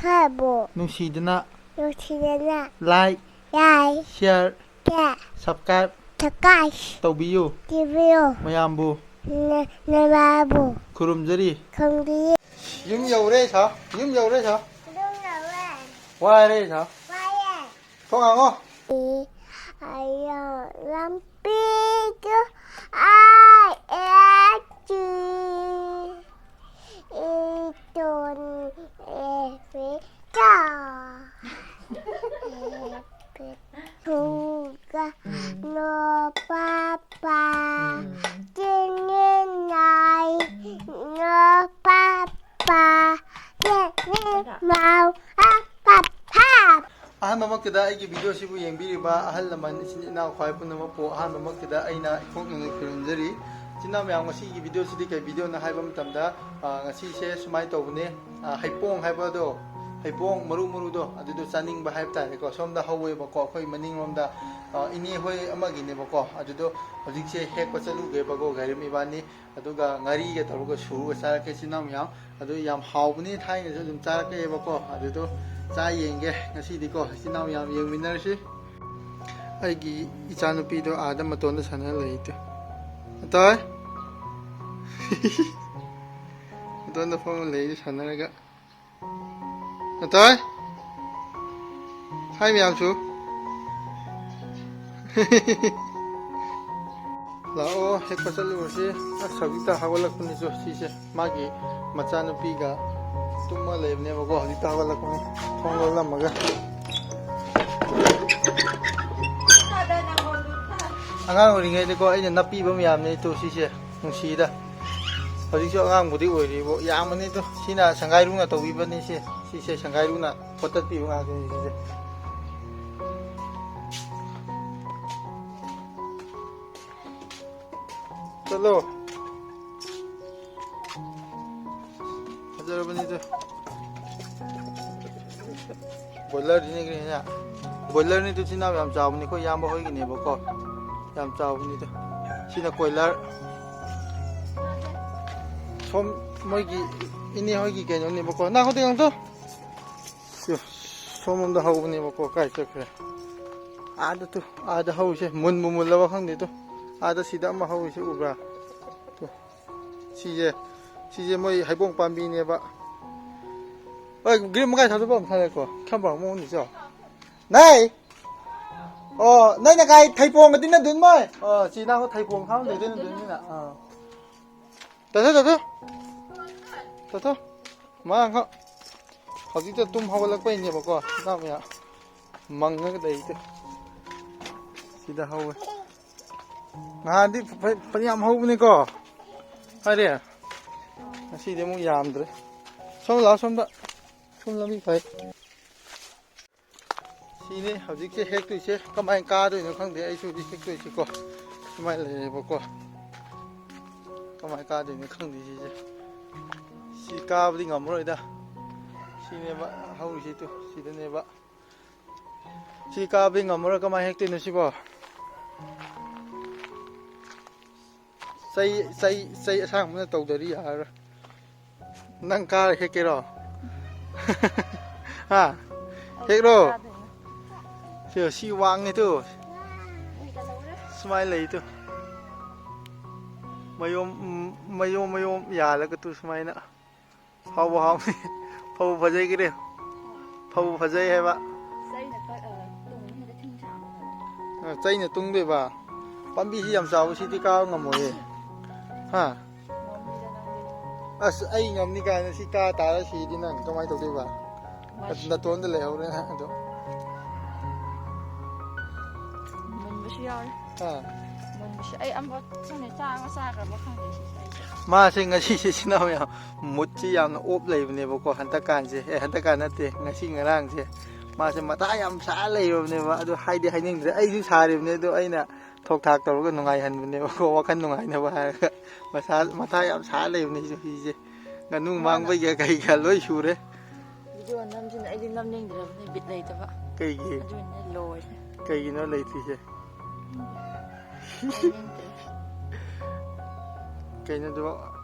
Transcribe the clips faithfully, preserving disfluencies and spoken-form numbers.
ꯍꯥꯏꯕꯨ ꯅꯨꯡꯁꯤꯗꯅ ꯅꯨꯡꯁꯤꯗꯅ like, ꯌꯥꯏ, share, ꯀꯦ, subscribe ꯊꯀꯥꯏ ꯇꯧꯕꯤꯌꯨ꯫ ꯇꯤꯕꯤꯌꯨ꯫ ꯃꯌꯥꯝꯕꯨ ꯅ-, ꯅꯃꯥꯕꯨ ꯈꯨꯔꯨꯝꯖꯔꯤ꯫ ꯈꯪꯕꯤꯌꯨ꯫ ꯌꯨꯝ ꯌꯧꯔꯦ ꯁꯥ, ꯌꯨꯝ ꯌꯧꯔꯦ ꯁꯥ꯫ ꯑꯗꯨꯝ ꯌꯧꯔꯦ꯫ ꯋꯥꯔꯦ ꯁꯥ꯫ ꯋꯥꯏꯌꯦ꯫ ꯊꯣꯡ ꯍꯥꯡꯉꯣ꯫ ꯑꯩ ꯂꯝꯕꯤꯗ ꯑꯩ ꯑꯦ ꯆꯤ ꯏꯇꯣꯟ ꯑꯦ ꯄꯦ ꯆꯥ꯫ ꯑꯦ ꯄꯦ ꯊꯨꯒ ꯅꯣ ꯄꯥ ꯄꯥ꯫ ꯎꯝ꯫ ꯆꯤꯡ ꯅꯥꯏ ꯅꯣ ꯄꯥ ꯄꯥ꯫ ꯆꯤꯡ ꯃꯥꯎ ꯑꯥ ꯄꯥ ꯄꯥ꯫ ꯑꯍꯥꯟꯕꯃꯛꯇꯗ ꯑꯩꯒꯤ ꯚꯤꯗꯤꯑꯣꯁꯤꯕꯨ ꯌꯦꯡꯕꯤꯔꯤꯕ ꯑꯍꯜ ꯂꯃꯟ, ꯏꯆꯤꯟ ꯏꯅꯥꯎ ꯈ꯭ꯋꯥꯏ ꯄꯨꯝꯅꯃꯛꯄꯨ ꯑꯍꯥꯟꯕꯃꯛꯇꯗ ꯑꯩꯅ ꯏꯀꯣꯛ ꯅꯣꯡꯗ ꯈꯨꯔꯨꯝꯖꯔꯤ꯫ ꯏꯆꯤꯟ ꯏꯅꯥꯎ ꯃꯌꯥꯝ, ꯉꯁꯤꯒꯤ ꯚꯤꯗꯤꯑꯣꯁꯤꯗꯤ ꯀꯩ ꯚꯤꯗꯤꯑꯣꯅꯣ ꯍꯥꯏꯕ ꯃꯇꯝꯗ, ꯑ, ꯉꯁꯤꯁꯦ ꯁꯨꯃꯥꯏꯅ ꯇꯧꯕꯅꯦ꯫ ꯑ, ꯍꯩꯄꯣꯡ ꯍꯥꯏꯕꯗꯣ, ꯍꯩꯄꯣꯡ ꯃꯔꯨ ꯃꯔꯨꯗꯣ, ꯑꯗꯨꯗꯣ ꯆꯥꯅꯤꯡꯕ ꯍꯥꯏꯕ ꯇꯥꯔꯦꯀꯣ꯫ ꯁꯣꯝꯗ ꯍꯧꯋꯦꯕꯀꯣ, ꯑꯩꯈꯣꯏ ꯃꯅꯤꯡꯂꯣꯝꯗ, ꯑ, ꯏꯅꯦ ꯍꯣꯏ ꯑꯃꯒꯤꯅꯦꯕꯀꯣ꯫ ꯑꯗꯨꯗꯣ ꯍꯧꯖꯤꯛꯁꯦ ꯍꯦꯛꯄ ꯆꯠꯂꯨꯒꯦꯕꯀꯣ, ꯒꯥꯔꯤꯝ ꯏꯕꯥꯅꯤ꯫ ꯑꯗꯨꯒ ꯉꯥꯔꯤꯒ ꯇꯧꯔꯒ ꯁꯨꯔꯒ ꯆꯥꯔꯛꯀꯦ, ꯏꯆꯤꯟ ꯏꯅꯥꯎ ꯃꯌꯥꯝ꯫ ꯑꯗꯨ ꯌꯥꯝ ꯍꯥꯎꯕꯅꯤ, ꯊꯥꯏꯅꯁꯨ ꯑꯗꯨꯝ ꯆꯥꯔꯛꯑꯦꯕꯀꯣ꯫ ꯑꯗꯨꯗꯣ ꯆꯥ ꯌꯦꯡꯒꯦ ꯉꯁꯤꯗꯤꯀꯣ, ꯏꯆꯤꯟ ꯏꯅꯥꯎ ꯃꯌꯥꯝ ꯌꯦꯡꯃꯤꯟꯅꯔꯁꯤ꯫ ꯑꯩꯒꯤ ꯏꯆꯥꯅꯨꯄꯤꯗꯣ ꯑꯥꯗ ꯃꯇꯣꯟꯗ ꯁꯥꯟꯅꯔ ꯂꯩ ꯇꯨ꯫ ꯑꯇꯣꯏ꯫ ꯃꯇꯣꯟꯗ ꯐꯝꯃ ꯂꯩ ꯁꯥꯟꯅꯔꯒ꯫ ꯑꯇꯣꯏ꯫ ꯍꯥꯏ ꯃꯌꯥꯝꯁꯨ꯫ ꯂꯥꯛꯑꯣ, ꯍꯦꯛꯄ ꯆꯠꯂꯨꯔꯁꯤ꯫ ꯑꯁ, ꯍꯧꯖꯤꯛꯇ ꯍꯧꯒꯠꯂꯛꯄꯅꯤꯁꯨ ꯁꯤꯁꯦ꯫ ꯃꯥꯒꯤ ꯃꯆꯥꯅꯨꯄꯤꯒ ꯇꯨꯝꯃ ꯂꯩꯕꯅꯦꯕꯀꯣ, ꯍꯧꯖꯤꯛꯇ ꯍꯧꯒꯠꯂꯛꯄꯅꯤ꯫ ꯊꯣꯡ ꯂꯣꯜꯂꯝꯃꯒ꯫ ꯑꯉꯥꯡ ꯑꯣꯏꯔꯤꯉꯩꯗꯀꯣ ꯑꯩꯅ ꯅꯞꯄꯤꯕ ꯃꯌꯥꯝꯅꯦ ꯇꯨ ꯁꯤꯁꯦ꯫ ꯅꯨꯡꯁꯤꯗ꯫ ꯍꯧꯖꯤꯛꯁꯨ ꯑꯉꯥꯡꯕꯨꯗꯤ ꯑꯣꯏꯔꯤꯕꯣ꯫ ꯌꯥꯝꯕꯅꯤꯗꯣ꯫ ꯁꯤꯅ ꯁꯪꯒꯥꯏꯔꯨꯅ ꯇꯧꯕꯤꯕꯅꯤ ꯁꯦ꯫ ꯁꯤꯁꯦ ꯁꯪꯒꯥꯏꯔꯨꯅ ꯐꯣꯠꯇꯠꯄꯤꯕ ꯉꯥꯛꯇꯅꯤ ꯁꯤꯁꯦ꯫ ꯆꯠꯂꯣ꯫ ꯐꯖꯔꯕꯅꯤꯗ꯫ ꯕꯣꯏꯂꯔꯗꯤꯅꯦ ꯀꯩꯅꯣ꯫ ꯕꯣꯏꯂꯔꯅꯤꯗꯨ ꯏꯆꯤꯟ ꯏꯅꯥꯎ ꯌꯥꯝ ꯆꯥꯎꯕꯅꯤ, ꯑꯩꯈꯣꯏ ꯏꯌꯥꯝꯕ ꯍꯣꯏꯒꯤꯅꯦꯕꯀꯣ꯫ ꯌꯥꯝ ꯆꯥꯎꯕꯅꯤꯗ꯫ ꯁꯤꯅ ꯀꯣꯏꯂꯔ꯫ ꯁꯣꯝ ꯃꯣꯏꯒꯤ ꯏꯅꯦ ꯍꯣꯏꯒꯤ ꯀꯩꯅꯣꯅꯦꯕꯀꯣ꯫ ꯅꯥꯈꯣ ꯇꯦꯡꯉꯪꯗꯣ꯫ ꯇꯨ, ꯁꯣꯝꯂꯣꯝꯗ ꯍꯧꯕꯅꯦꯕꯀꯣ, ꯀꯥꯏ ꯆꯠꯈ꯭ꯔꯦ? ꯑꯥꯗ ꯇꯨ, ꯑꯥꯗ ꯍꯧꯔꯤꯁꯦ ꯃꯨꯟꯕꯨ ꯃꯨꯜꯂꯕ ꯈꯪꯗꯦ꯫ ꯇꯨ, ꯑꯥꯗ ꯁꯤꯗ ꯑꯃ ꯍꯧꯔꯤꯁꯦ ꯎꯕ꯭ꯔꯥ? ꯇꯨ, ꯁꯤꯁꯦ, ꯁꯤꯁꯦ ꯃꯣꯏ ꯍꯩꯕꯣꯡ ꯄꯥꯝꯕꯤꯅꯦꯕ꯫ ꯍꯣꯏ, ꯒ꯭ꯔꯤꯟ ꯃꯈꯥꯏ ꯊꯥꯗꯣꯛꯄ ꯑꯃ ꯊꯥꯔꯦꯀꯣ꯫ ꯈꯝꯕ ꯃꯑꯣꯡꯅꯤꯁꯦ꯫ ꯅꯥꯏ! ꯑꯣ, ꯅꯣꯏꯅ ꯀꯥꯏ ꯊꯩꯕꯣꯡꯒꯗꯤ ꯅ ꯗꯨꯟ ꯃꯣꯏ? ꯑꯣ, ꯁꯤ ꯅꯪ ꯊꯩꯕꯣꯡ ꯈꯥꯝꯗꯣꯏꯗꯤ ꯅ ꯗꯨꯟꯅꯤꯅ꯫ ꯑꯥ꯫ ꯇꯥꯊꯣ, ꯇꯥꯊꯣ꯫ ꯇꯥꯊꯣ꯫ ꯃꯥ ꯉ-, ꯍꯧꯖꯤꯛꯇ ꯇꯨꯝ ꯍꯧꯒꯠꯂꯛꯄꯩꯅꯦꯕꯀꯣ, ꯏꯅꯥꯎ ꯃꯌꯥꯝ꯫ ꯃꯪꯉꯒ ꯂꯩꯗꯣ꯫ ꯁꯤꯗ ꯍꯧꯋꯦ꯫ ꯅꯍꯥꯟꯗꯤ ꯐ-, ꯐ-, ꯐꯅꯌꯥꯝ ꯍꯧꯕꯅꯤꯀꯣ꯫ ꯐꯔꯦ꯫ ꯉꯁꯤꯗꯤ ꯑꯃꯨꯛ ꯌꯥꯝꯗ꯭ꯔꯦ꯫ ꯁꯣꯝ ꯂꯥꯛꯑꯣ, ꯁꯣꯝꯗ꯫ ꯁꯣꯝ ꯂꯝꯕꯤ ꯐꯩ꯫ ꯁꯤꯅꯤ ꯍꯧꯖꯤꯛꯁꯦ ꯍꯦꯛꯇꯣꯏꯁꯦ꯫ ꯀꯃꯥꯏꯅ ꯀꯥꯗꯣꯏꯅꯣ ꯈꯪꯗꯦ꯫ ꯑꯩꯁꯨ ꯍꯧꯖꯤꯛ ꯍꯦꯛꯇꯣꯏꯁꯤꯀꯣ꯫ ꯁꯨꯃꯥꯏꯅ ꯂꯩꯔꯦꯕꯀꯣ꯫ ꯀꯃꯥꯏꯅ ꯀꯥꯗꯣꯏꯅꯣ ꯈꯪꯗꯦ ꯁꯤꯁꯦ꯫ ꯁꯤ ꯀꯥꯕꯗꯤ ꯉꯝꯃꯔꯣꯏꯗ꯫ ꯁꯤꯅꯦꯕ ꯍꯧꯔꯤꯁꯤ ꯇꯨ꯫ ꯁꯤꯗꯅꯦꯕ꯫ ꯁꯤ ꯀꯥꯕꯗꯤ ꯉꯝꯃꯔꯣꯏ꯫ ꯀꯃꯥꯏꯅ ꯍꯦꯛꯇꯣꯏꯅꯣ ꯁꯤꯕꯣ? ꯆꯩ, ꯆꯩ, ꯆꯩ ꯑꯁꯥꯡꯕꯅ ꯇꯧꯗ꯭ꯔꯗꯤ ꯌꯥꯔꯔꯣꯏ꯫ ꯅꯪ ꯀꯥꯔ ꯍꯦꯛꯀꯦꯔꯣ? ꯍꯥ? ꯍꯦꯛꯔꯣ? ꯁꯤ, ꯁꯤ ꯋꯥꯡꯉꯦ ꯇꯨ꯫ ꯁꯨꯃꯥꯏꯅ ꯂꯩ ꯇꯨ꯫ ꯃꯌꯣꯝ, ꯃꯌꯣꯝ, ꯃꯌꯣꯝ ꯌꯥꯜꯂꯒ ꯇꯨ ꯁꯨꯃꯥꯏꯅ꯫ ꯍꯥꯎꯕ ꯍꯥꯎꯅꯤ꯫ ꯐꯕꯨ ꯐꯖꯩ ꯀꯩꯅꯣ꯫ ꯐꯕꯨ ꯐꯖꯩ ꯍꯥꯏꯕ꯫ ꯆꯩꯅ ꯀꯛ-, ꯑ, ꯇꯨꯡ-, ꯊꯤꯡ ꯊꯥꯡꯕꯗ꯫ ꯑ, ꯆꯩꯅ ꯇꯨꯡꯗꯣꯏꯕ꯫ ꯄꯥꯝꯕꯤꯁꯤ ꯌꯥꯝ ꯆꯥꯎꯕꯁꯤꯗꯤ ꯀꯥꯕ ꯉꯝꯃꯣꯏꯌꯦ꯫ ꯍꯥ? ꯉꯝꯅꯤꯗ ꯅꯪꯗꯤ꯫ ꯑꯁ, ꯑꯩ ꯉꯝꯅꯤ ꯀꯥꯏꯅ ꯁꯤ ꯀꯥ ꯇꯥꯔ ꯁꯤꯗꯤ ꯅꯪ ꯀꯃꯥꯏꯅ ꯇꯧꯗꯣꯏꯕ? ꯃꯁꯤ꯫ ꯅꯇꯣꯟꯗ ꯂꯩꯍꯧꯔꯦ ꯅꯪ ꯑꯗꯨꯝ꯫ ꯃꯨꯟꯕꯁꯨ ꯌꯥꯎꯔꯦ꯫ ꯍꯥ? ꯃꯨꯟꯕꯁꯨ, ꯑꯩ ꯑꯃ ꯈꯪꯗꯦ, ꯆꯥ ꯑꯃ ꯆꯥꯈ꯭ꯔꯕ ꯈꯪꯗꯦ ꯁꯤꯁꯦ ꯑꯩꯁꯦ꯫ ꯃꯥꯁꯦ ꯉꯁꯤꯁꯦ ꯁꯤꯅ ꯃꯌꯥꯝ ꯃꯨꯠꯁꯤ ꯌꯥꯝꯅ ꯑꯣꯞ ꯂꯩꯕꯅꯦꯕꯀꯣ, ꯍꯟꯗꯛꯀꯥꯟꯁꯦ꯫ ꯑꯦ, ꯍꯟꯗꯛꯀꯥꯟ ꯅꯠꯇꯦ, ꯉꯁꯤ ꯉꯔꯥꯡꯁꯦ꯫ ꯃꯥꯁꯦ ꯃꯊꯥ ꯌꯥꯝ ꯁꯥ ꯂꯩꯔꯕꯅꯦꯕ꯫ ꯑꯗꯨ ꯍꯥꯏꯗꯤ ꯍꯥꯏꯅꯤꯡꯗ꯭ꯔꯦ꯫ ꯑꯩꯁꯨ ꯁꯥꯔꯤꯕꯅꯦ, ꯑꯗꯣ ꯑꯩꯅ ꯊꯣꯛ ꯊꯥꯛ ꯇꯧꯔꯒ ꯅꯨꯡꯉꯥꯏꯍꯟꯕꯅꯦꯕꯀꯣ, ꯋꯥꯈꯜ ꯅꯨꯡꯉꯥꯏꯅꯕ ꯍꯥꯏꯔꯒ꯫ ꯃꯁꯥ, ꯃꯊꯥ ꯌꯥꯝ ꯁꯥ ꯂꯩꯕꯅꯦ ꯍꯧꯖꯤꯛꯁꯦ꯫ ꯉꯥꯅꯨ ꯃꯥꯅ ꯃꯥꯡꯕꯩꯒ ꯀꯩꯒ ꯂꯣꯏ ꯁꯨꯔꯦ꯫ ꯚꯤꯗꯤꯑꯣ ꯅꯝꯁꯤꯅ ꯑꯩꯗꯤ ꯅꯝꯅꯤꯡꯗ꯭ꯔꯕꯅꯦ, ꯕꯤꯠ ꯂꯩꯇꯕ꯫ ꯀꯩꯒꯤ? ꯑꯗꯨꯅꯦ ꯂꯣꯏꯔꯦ꯫ ꯀꯩꯒꯤꯅꯣ ꯂꯩꯇ꯭ꯔꯤꯁꯦ? ꯅꯝꯅꯤꯡꯗ꯭ꯔꯦ꯫ ꯀꯩꯅꯣꯗꯨꯕꯣ?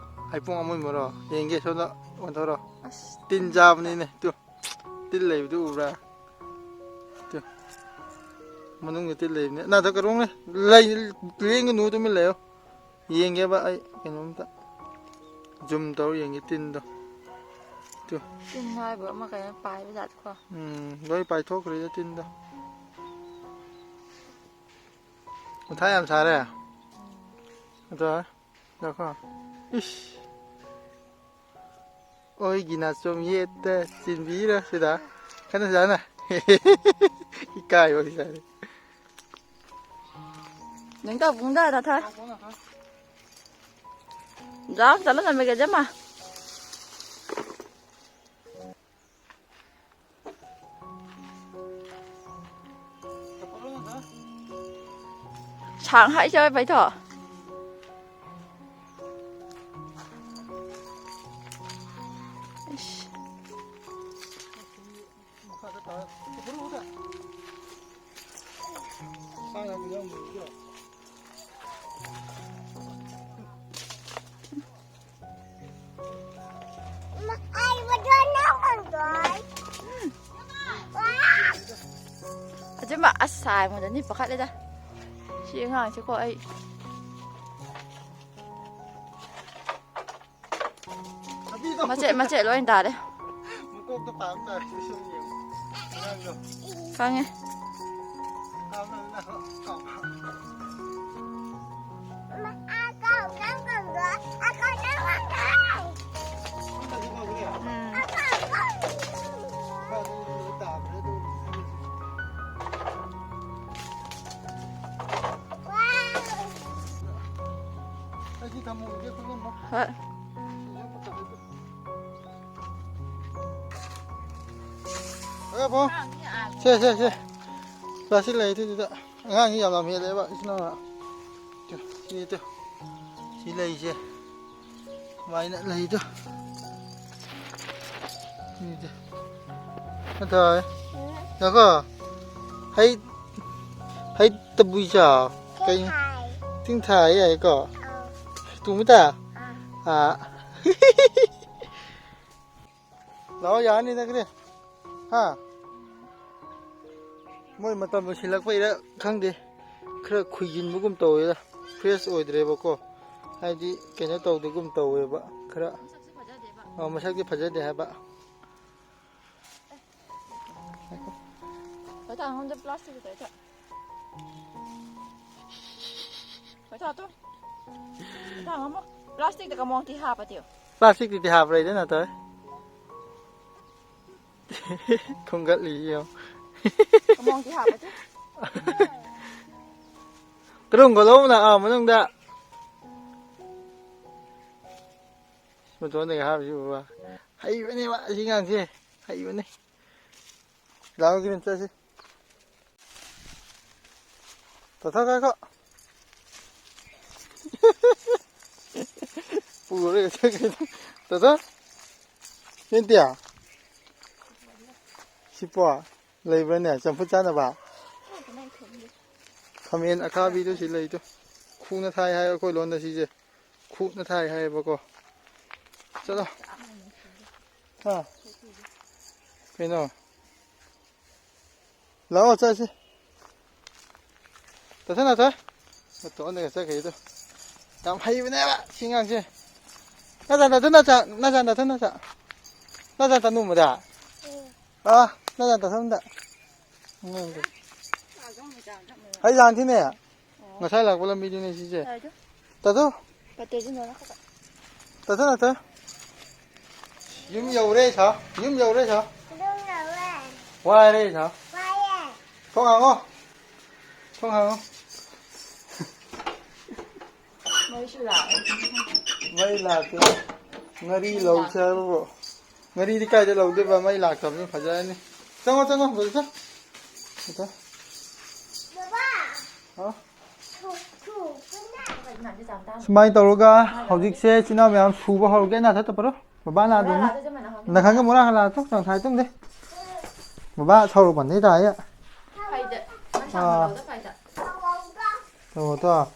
ꯍꯩꯄꯨꯡ ꯑꯃꯨꯟꯕꯔꯣ? ꯌꯦꯡꯒꯦ, ꯁꯣꯝꯗ ꯑꯣꯟꯊꯣꯔꯣ꯫ ꯑꯁ꯫ ꯇꯤꯟ ꯆꯥꯕꯅꯤꯅꯦ, ꯇꯨ꯫ ꯇꯤꯜ ꯂꯩꯕꯗꯨ ꯎꯕ꯭ꯔꯥ? ꯇꯨ꯫ ꯃꯅꯨꯡꯗ ꯇꯤꯜ ꯂꯩꯕꯅꯦ꯫ ꯅꯥꯗ ꯀꯔꯣꯡꯅꯦ꯫ ꯂꯩ, ꯂꯦꯡꯒꯅꯨ, ꯇꯨꯃꯤꯟ ꯂꯩꯌꯣ꯫ ꯌꯦꯡꯒꯦꯕ ꯑꯩ ꯀꯩꯅꯣꯝꯇ꯫ ꯖꯨꯝ ꯇꯧꯔ ꯌꯦꯡꯒꯦ ꯇꯤꯟꯗꯣ꯫ ꯇꯨ꯫ ꯇꯤꯟ ꯍꯥꯏꯕꯨ ꯑꯃ ꯀꯩꯅꯣ ꯄꯥꯏꯕ ꯖꯥꯠꯀꯣ꯫ ꯎꯝ, ꯂꯣꯏ ꯄꯥꯏꯊꯣꯛꯈ꯭ꯔꯦꯗ ꯇꯤꯟꯗꯣ꯫ ꯃꯊꯥ ꯌꯥꯝ ꯁꯥꯔꯦ꯫ ꯑꯗꯣ, ꯉꯥꯏꯈꯣ꯫ ꯏꯁ꯫ ꯑꯣꯏꯒꯤ ꯅꯥꯆꯣꯝ ꯌꯦꯠꯇ ꯆꯤꯟꯕꯤꯔ ꯁꯤꯗ꯫ ꯀꯟꯅ ꯁꯤꯗꯅ꯫ ꯏꯀꯥꯏꯕ ꯁꯤꯗꯅ꯫ ꯅꯪ ꯇꯧ ꯄꯨꯡꯗ ꯅꯊꯥ꯫ ꯖꯥꯝ ꯆꯠꯂ ꯆꯠꯃꯤꯒꯦ ꯖꯃ꯫ ꯁꯥꯡ ꯍꯥꯏ ꯆꯥꯏ ꯄꯥꯏꯊꯣ꯫ ꯏꯁ꯫ ꯑꯆꯨꯝꯕ ꯑꯁ ꯁꯥꯏ ꯑꯩꯉꯣꯟꯗ ꯅꯤ ꯄꯥꯈꯠꯂꯦꯗ꯫ ꯁꯤ ꯑꯉꯥꯡꯁꯦꯀꯣ ꯑꯩ꯫ ꯃꯆꯦꯠ ꯃꯆꯦꯠ ꯂꯣꯏ ꯇꯥꯔꯦ꯫ ꯃꯀꯣꯛꯇ ꯄꯥꯟ ꯇꯥꯔꯦ꯫ ꯁꯨꯝ ꯌꯦꯡꯉꯨ꯫ ꯑꯉꯥꯡꯗꯣ꯫ ꯈꯪꯉꯦ꯫ ꯀꯥꯎꯅ ꯀꯥꯎ꯫ ꯎꯝ꯫ ꯍꯣꯏ꯫ ꯁꯦ, ꯁꯦ, ꯁꯦ꯫ ꯄ꯭ꯂꯥꯁꯇꯤꯛ ꯂꯩ ꯑꯗꯨꯗꯨꯗ꯫ ꯑꯉꯥꯡꯁꯤ ꯌꯥꯝ ꯂꯝ ꯍꯦꯜꯂꯦꯕ, ꯏꯆꯤꯟ ꯏꯅꯥꯎꯅ꯫ ꯇꯨ, ꯁꯤ ꯇꯨ꯫ ꯁꯤ ꯂꯩꯁꯦ꯫ ꯁꯨꯃꯥꯏꯅ ꯂꯩꯗꯣ꯫ ꯁꯤ ꯇꯨ꯫ ꯅꯠꯇ꯭ꯔꯣ? ꯉꯥꯏꯈꯣ꯫ ꯍꯩ, ꯍꯩ ꯇꯕꯨꯏ ꯆꯥꯎ꯫ ꯀꯩ? ꯊꯥꯏ꯫ ꯇꯤꯡ ꯊꯥꯏ ꯌꯥꯏꯀꯣ? ꯑꯥ꯫ ꯇꯨꯃꯤꯇꯥ? ꯑꯥ꯫ ꯑꯥ꯫ ꯂꯥꯛꯑꯣ, ꯌꯥꯔꯅꯤ, ꯅꯪꯒꯤꯗꯤ꯫ ꯍꯥ? ꯃꯣꯏ ꯃꯇꯝ ꯂꯣꯏꯁꯤꯜꯂꯛꯄꯩꯔ ꯈꯪꯗꯦ, ꯈꯔ ꯈꯨꯏꯖꯤꯟꯕꯒꯨꯝ ꯇꯧꯋꯦꯗ, ꯐ꯭ꯔꯦꯁ ꯑꯣꯏꯗ꯭ꯔꯦꯕꯀꯣ, ꯍꯥꯏꯗꯤ ꯀꯩꯅꯣ ꯇꯧꯗꯒꯨꯝ ꯇꯧꯋꯦꯕ, ꯈꯔ꯫ ꯃꯁꯛꯁꯨ ꯐꯖꯗꯦꯕ꯫ ꯑ, ꯃꯁꯛꯇꯤ ꯐꯖꯗꯦ ꯍꯥꯏꯕ꯫ ꯍꯣꯏ, ꯊꯥꯡ ꯑꯃꯗ ꯄ꯭ꯂꯥꯁꯇꯤꯛ ꯇꯧꯔ ꯊꯝ-, ꯍꯣꯏ, ꯊꯥꯡ ꯇꯨ꯫ ꯊꯥꯡ ꯑꯃ ꯄ꯭ꯂꯥꯁꯇꯤꯛꯇ ꯀꯃꯣꯡꯇꯤ ꯍꯥꯞꯄꯗꯤꯌꯣ꯫ ꯄ꯭ꯂꯥꯁꯇꯤꯛꯇꯨꯗꯤ ꯍꯥꯞꯄ꯭ꯔ ꯏꯗꯅ ꯇꯧꯋꯦ꯫ ꯈꯣꯡꯒꯠꯂꯤ ꯌꯦꯡꯉꯣ꯫ ꯀꯃꯣꯡꯇꯤ ꯍꯥꯞꯄꯗꯤ꯫ ꯀꯔꯝ ꯀꯗꯧꯕꯅ ꯑꯥ ꯃꯅꯨꯡꯗ꯫ ꯃꯇꯣꯟꯗꯒꯤ ꯍꯥꯞꯄꯤꯁꯤ ꯎꯕ꯫ ꯍꯩꯕꯅꯦꯕ ꯑꯁꯤ ꯑꯉꯥꯡꯁꯦ꯫ ꯍꯩꯕꯅꯦ꯫ ꯂꯥꯛꯑꯣ ꯀꯩꯅꯣ ꯆꯠꯁꯤ꯫ ꯇꯣꯊꯣ ꯉꯥꯏꯈꯣ꯫ ꯄꯨꯔꯒ ꯆꯠꯈ꯭ꯔꯦ꯫ ꯇꯣꯊꯣ꯫ ꯆꯦꯟꯇꯤꯌꯥ꯫ ꯁꯤꯄꯣ꯫ ꯂꯩꯕ꯭ꯔꯥꯅꯦ ꯆꯝꯐꯨꯠ ꯆꯥꯅꯕ? ꯈꯥꯃꯦꯟ ꯑꯈꯥꯕꯤꯗꯨ ꯁꯤ ꯂꯩꯗꯣ꯫ ꯈꯨꯅ ꯊꯥꯏ ꯍꯥꯏ ꯑꯩꯈꯣꯏ ꯂꯣꯟꯗ ꯁꯤꯁꯦ꯫ ꯈꯨꯠꯅ ꯊꯥꯏ ꯍꯥꯏꯌꯦꯕꯀꯣ꯫ ꯆꯠꯂꯣ꯫ ꯍꯥ? ꯀꯩꯅꯣ? ꯂꯥꯛꯑꯣ ꯆꯠꯁꯤ꯫ ꯇꯠꯊ ꯅꯠꯇ꯫ ꯃꯇꯣꯟꯗꯒ ꯆꯠꯈ꯭ꯔꯤꯗꯣ꯫ ꯌꯥꯝ ꯍꯩꯕꯅꯦꯕ ꯁꯤ ꯑꯉꯥꯡꯁꯦ꯫ ꯅꯆꯥ ꯅꯠꯇ ꯅꯆꯥ ꯅꯆꯥ ꯅꯠꯇ ꯅꯆꯥ꯫ ꯅꯆꯥ ꯇꯅꯨꯃꯗ꯫ ꯑꯥ ꯅꯆꯥ ꯇꯊꯝꯗ꯫ ꯑꯉꯥꯡꯗꯣ꯫ ꯑꯩ ꯂꯥꯟꯈꯤꯅꯦ꯫ ꯉꯁꯥꯏ ꯂꯥꯛꯄ ꯂꯝꯕꯤꯗꯨꯅꯦ ꯁꯤꯁꯦ꯫ ꯇꯥꯗꯣ꯫ ꯇꯥꯗꯣ꯫ ꯄꯠꯇꯦꯁꯤ ꯅꯣꯅ ꯈꯛꯇ꯫ ꯇꯥꯗꯣ ꯅꯠꯇꯦ꯫ ꯌꯨꯝ ꯌꯧꯔꯦ ꯁꯥ꯫ ꯌꯨꯝ ꯌꯧꯔꯦ ꯁꯥ꯫ ꯌꯨꯝ ꯌꯧꯔꯦ꯫ ꯋꯥꯔꯦ ꯁꯥ꯫ ꯋꯥꯔꯦ꯫ ꯊꯣꯡ ꯍꯥꯡꯉꯣ꯫ ꯊꯣꯡ ꯍꯥꯡꯉꯣ꯫ ꯃꯩꯁꯨ ꯂꯥꯛꯑꯦ꯫ ꯃꯩ ꯂꯥꯛꯇꯦ꯫ ꯉꯥꯔꯤ ꯃꯩ ꯂꯧꯁꯦ ꯂꯥꯛꯇꯦ꯫ ꯍꯥꯏꯕꯕꯨ꯫ ꯉꯥꯔꯤꯗꯤ ꯀꯥꯏꯗ ꯂꯧꯗꯣꯏꯕ? ꯃꯩ ꯂꯥꯛꯇꯕꯅꯤꯅ ꯐꯖꯔꯅꯤ꯫ ꯆꯪꯉꯣ, ꯆꯪꯉꯣ, ꯍꯧꯖꯤꯛ ꯆꯪ-, ꯍꯧꯖꯤꯛ ꯆꯪ-, ꯕꯕꯥ! ꯍꯥꯎ? ꯊꯨ-, ꯊꯨ-, ꯀꯨꯟꯅ! ꯁꯨꯃꯥꯏꯅ ꯇꯧꯔꯒ ꯍꯧꯖꯤꯛꯁꯦ ꯏꯆꯤꯜ ꯏꯅꯥꯎ ꯃꯌꯥꯝ ꯁꯨꯕ ꯍꯧꯔꯒꯦ꯫ ꯅꯥꯊꯛꯇ ꯄꯔꯣ꯫ ꯕꯕꯥ ꯅꯥꯗꯣꯏꯅꯤ꯫ ꯅꯥꯊꯪꯒ ꯃꯣꯔꯥ ꯍꯜꯂꯛꯑꯣ꯫ ꯆꯪꯁꯥꯏ ꯇꯨꯝꯗꯦ꯫ ꯕꯕꯥ ꯁꯧꯔꯛꯄꯅꯤ ꯇꯥꯏꯌꯦ꯫ ꯐꯩꯗ, ꯃꯁꯥ ꯑꯥ꯫ ꯃꯇꯣꯝꯇ ꯐꯩꯗ꯫ ꯇꯧꯔꯣ, ꯇꯧꯔꯣ꯫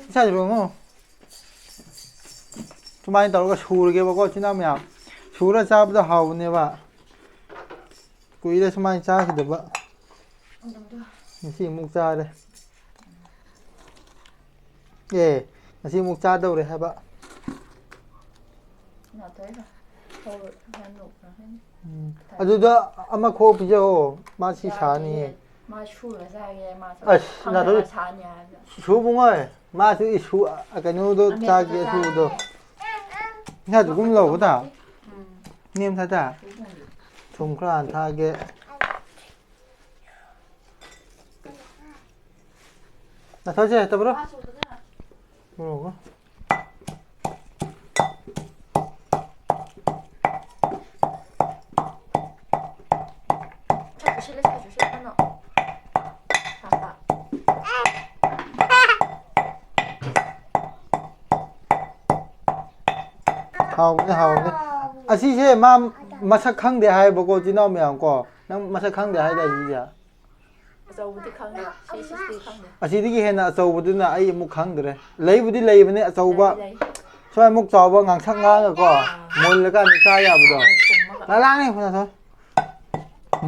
ꯏꯁꯥꯁꯦ ꯂꯣꯡꯉꯣ꯫ ꯁꯨꯃꯥꯏꯅ ꯇꯧꯔꯒ ꯁꯨꯔꯒꯦꯕꯀꯣ, ꯏꯆꯤꯟ ꯏꯅꯥꯎ ꯃꯌꯥꯝ꯫ ꯁꯨꯔ ꯆꯥꯕꯗ ꯍꯥꯎꯕꯅꯦꯕ꯫ ꯀꯨꯏꯔꯦ ꯁꯨꯃꯥꯏꯅ ꯆꯥꯈꯤꯗꯕ꯫ ꯉꯁꯤ ꯑꯃꯨꯛ ꯆꯥꯔꯦ꯫ ꯑꯦ, ꯉꯁꯤ ꯑꯃꯨꯛ ꯆꯥꯗꯧꯔꯦ ꯍꯥꯏꯕ꯫ ꯎꯝ꯫ ꯑꯗꯨꯗ ꯑꯃ ꯈꯣꯛ ꯄꯤꯖꯧꯑꯣ꯫ ꯃꯥ ꯁꯤ ꯁꯥꯅꯤꯌꯦ꯫ ꯃꯥ ꯁꯨꯔ ꯆꯥꯒꯦ꯫ ꯃꯥ ꯑꯁ, ꯈꯪꯗꯕ ꯅꯥꯇꯣꯟ ꯁꯥꯅꯤ ꯍꯥꯏꯕꯗ꯫ ꯁꯨꯕꯨꯡꯉꯣꯏ꯫ ꯃꯥꯁꯨ ꯏꯁꯨ, ꯀꯩꯅꯣꯗꯣ ꯑꯃꯦꯠꯄꯗꯣ ꯆꯥꯒꯦ, ꯆꯥꯒꯦ꯫ ꯑꯁꯨꯕꯗꯣ꯫ ꯉꯥꯗꯨ ꯀꯨꯝ ꯂꯧꯕꯗ꯫ ꯎꯝ꯫ ꯅꯦꯝ ꯊꯥꯗ꯫ ꯁꯨꯕꯨꯡꯗꯤ꯫ ꯊꯨꯝ ꯈꯔ ꯍꯟꯊꯒꯦ꯫ ꯅꯥꯇꯣꯟꯁꯦ ꯇꯧꯕ꯭ꯔꯣ? ꯃꯣꯔꯣꯛ꯫ ꯁꯥꯏ ꯆꯨꯁꯤꯜꯂꯦ, ꯁꯥꯏ ꯆꯨꯁꯤꯜꯂꯦ, ꯀꯩꯅꯣ? ꯁꯥ, ꯁꯥ꯫ ꯍꯥꯎꯕꯅꯦ, ꯍꯥꯎꯕꯅꯦ꯫ ꯑꯁꯤꯁꯦ ꯃꯥ ꯃꯁꯛ ꯈꯪꯗꯦ ꯍꯥꯏꯌꯦꯕꯀꯣ, ꯏꯆꯤꯟ ꯏꯅꯥꯎ ꯃꯌꯥꯝ ꯀꯣ꯫ ꯅꯪ ꯃꯁꯛ ꯈꯪꯗꯦ ꯍꯥꯏꯗꯥꯏ, ꯁꯤꯁꯦ? ꯑꯆꯧꯕꯗꯤ ꯈꯪꯉꯦ, ꯁꯤ ꯁꯤꯁꯇꯤ ꯈꯪꯗꯦ꯫ ꯑꯁꯤꯗꯒꯤ ꯍꯦꯟꯅ ꯑꯆꯧꯕꯗꯨꯅ ꯑꯩ ꯑꯃꯨꯛ ꯈꯪꯗ꯭ꯔꯦ꯫ ꯂꯩꯕꯨꯗꯤ ꯂꯩꯕꯅꯦ ꯑꯆꯧꯕ꯫ ꯂꯩ, ꯂꯩ꯫ ꯁ꯭ꯋꯥꯏꯃꯨꯛ ꯆꯥꯎꯕ ꯉꯥꯡꯁꯛ ꯉꯥꯡꯉꯒꯀꯣ, ꯑꯥ꯫ ꯃꯨꯜꯂꯀꯥꯟꯗ ꯆꯥ ꯌꯥꯕꯗꯣ꯫ ꯊꯨꯝꯃꯒ꯫ ꯂꯥ-, ꯂꯥꯡꯉꯦ, ꯐꯖꯅ ꯊꯣꯏ꯫